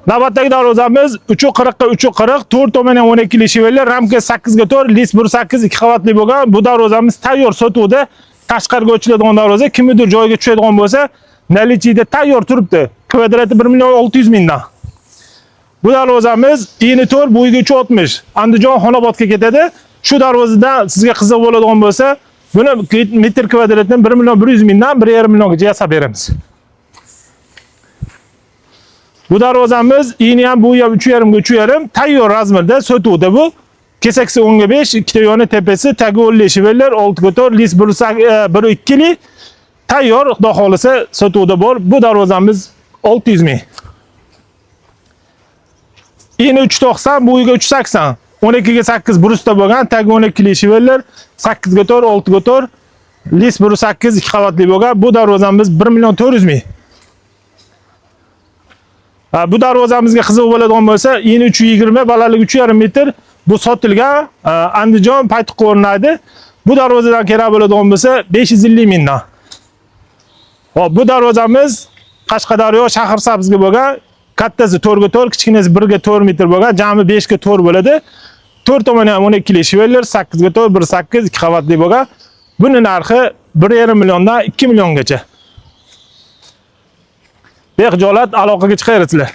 Navbatdagi darvozamiz 3.40 ga 3.40, 4 tomoni 12 lik швеллер, ramka 8 ga 4, list 1.8, 2 qavatli bo'lgan. Bu darvozamiz tayyor sotuvda. Tashqariga ochiladigan darvoza, kimnidir joyiga tushadigan bo'lsa, наличие da tayyor turibdi. Kvadrati 1 million 600 mingdan. Bu darvozamiz eni 4, bo'yiga 360. Andijon Xonobodga ketadi. Shu darvozadan sizga qiziq bo'ladigan bo'lsa, buni metr kvadratdan 1 million 100 mingdan 1,5 milliongacha yasab beramiz. Bu darvozamiz eni ham bo'yi ham 3,5 ga 3,5, tayyor размер da sotuvda bu. Kesaksi 10 ga 5, ikkita yoni tepasi, tagi o'nli швеллер, 6 ga 4, list 1.2 li tayyor, xudo xohlasa sotuvda bor. Bu darvozamiz 600 ming. Eni 3.90, bo'yiga 3.80. 12 ga 8 брус da bo'lgan, tagi 12 li швеллер, 8 ga 4, 6 ga 4, list 1.8, 2 qavatli bo'lgan. Bu darvozamiz 1 million 400 ming. Ha, bu darvozamizga qiziq bo'ladigan bo'lsa, eni 3.20, balandligi 3.5 metr. Bu sotilgan, Andijon paytuq o'rnaydi. Bu darvozadan kerak bo'ladigan bo'lsa 550 mingdan. Hop, bu darvozamiz Qashqadaryo Shahrisabzga bo'lgan, kattasi 4 ga 4, kichkinasi 1 ga 4 metr bo'lgan, jami 5 ga 4 bo'ladi. 4 tomoni ham 12 lik швеллер, 8 ga 4, 1.8, 2 qavatli bo'lgan. Buni narxi 1,5 milliondan 2 milliongacha. Bexijolat aloqaga chiqaverasizlar.